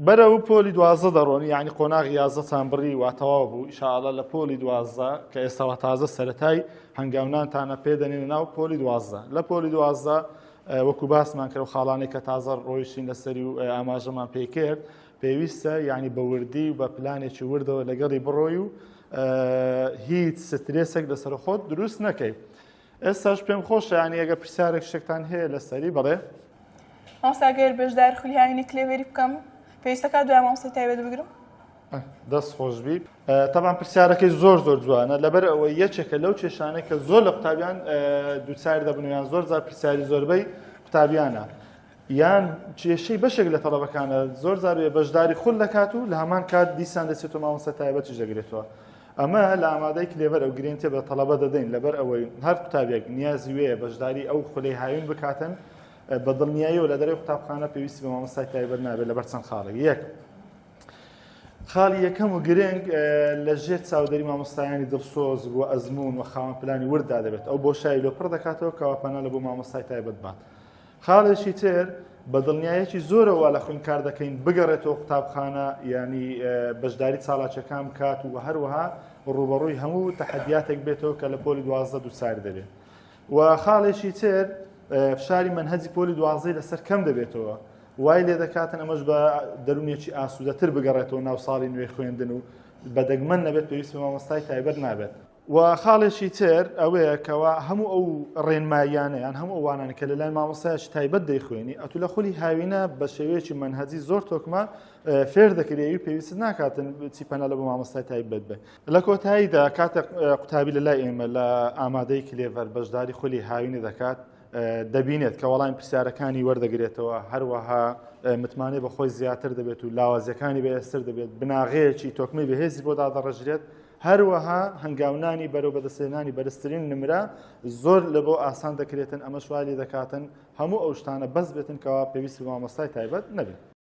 بەرەو پۆلی 12 دەڕۆن یعنی قۆناغی یازدەتان بڕی وا تەواو بوو ئیشاءاللە لە پۆلی 12 کە ئێستاوە تازە سەرەتای هەنگاونانتانە پێ دەنێنە ناو پۆلی 12 لە پۆلی 12 وەکو باسمان کرد و خاڵانێک کە تازە ڕۆیشتین لەسەری و ئاماژەمان پێ کرد پێویستە یعنی بە وردی و بە پلانێکی وردەوە لەگەڵی بڕۆی و هیچ سترێسێک لەسەر خۆت دروست نەکەی ئێستاش پێم خۆشە یانی ئەگەر پرسیارێک شتێکتان هەیە لەسەری بەڵێ. مامۆستا گەر بەشدار خولی هاوینی کلێڤەری بکەم پێویستەکات دوای مامۆستای تایبەت بگرم؟ دەست خۆشبی تەبان پرسیارەکەی زۆر زۆر جوانە لەبەر ئەوەی یەکێکە لەو کێشانەی کە زۆر لە قوتابیان دووچار دەبن و یان زۆر جار پرسیاری زۆربەی قوتابیانە یان کێشەی بەشێک لە تەڵەبەکانە زۆر جار وێ بەشداری خول دەکات و لە هەمان کات دیسان دەچێتەوە مامۆستا تایبەتیش دەگرێتەوە ئەمە لە ئامادەی کلێڤەر ئەو گرێنتێ بە تەڵەبە دەدەین لەبەر ئەوەی هەر قوتابیەک نیازی وێ بەشداری ئەو خولەی هاوین بکاتن بە دڵنیاییەوە لە دەرەوەی قوتابخانە پێویستی بە مامۆستای تایبەت نابێت لەبەر چەند خاڵێک یەک خاڵی یەکەم و گرنگ لە ژێر چاودێری مامۆستایانی دڵسۆز و ئەزموون و خاوەن پلانی ورددا دەبێت ئەو بۆشایی لۆ پڕ دەکاتەوە کەوا پەنا لە بۆ مامۆستای تایبەت بات خاڵێکی تر، بە دڵنیایەکی زۆرەوە وا لە خوێندکار دەکەین بگەڕێتەوە قوتابخانە یانی بەشداری چالاکیەکان بکات و هەروەها ڕووبەڕووی هەموو تەحەدیاتێک بێتەوە کە لە پۆلی 12 دووچاری دەبێت و خاڵێکی تر فشاری مەنهەجی پۆلی دوازدەی لەسەر کەم دەبێتەوە وای لێ دەکاتن ئەمەش بە دەروونێکی ئاسوودەتر بگەڕێتەوە ناو ساڵی نوێی خوێندن و بە دەگمەن نەبێت پێویست بە مامۆستای تایبەت نابێت. و خاڵێکی تر ئەوەیە کەوا هەموو ئەو ڕێنماییانە یان هەموو ئەوانانە کە لەلای مامۆستایەکی تایبەت دەیخوێنی ئەتو لە خولی هاوینە بە شێوەیەکی مەنهەجی زۆر تۆکمە فێر دەکرێی و پێویست ناکاتن چی پەنا لە بۆ مامۆستای تایبەت بێ لە کۆتاییدا کاتێک قوتابی لە لای ئێمە لە ئامادەی کلێڤەر بەشداری خولی هاوینە دەکات دەبینێت کە وەڵامی پرسیارەکانی وەردەگرێتەوە هەروەها متمانەی بە خۆی زیاتر دەبێت و لاوازیەکانی بەهێزتر دەبێت بناغەیەکی تۆکمەی بەهێزی بۆ دادەڕێژرێت هەروەها هەنگاونانی بەرەو بەدەستهێنانی بەرزترین نمرە زۆر لە بۆ ئاسان دەکرێتن ئەمەش وای لێ دەکاتن هەموو ئەو شتانە بەس بێتن کەوا پێویستی بە مامۆستای تایبەت نەبێت.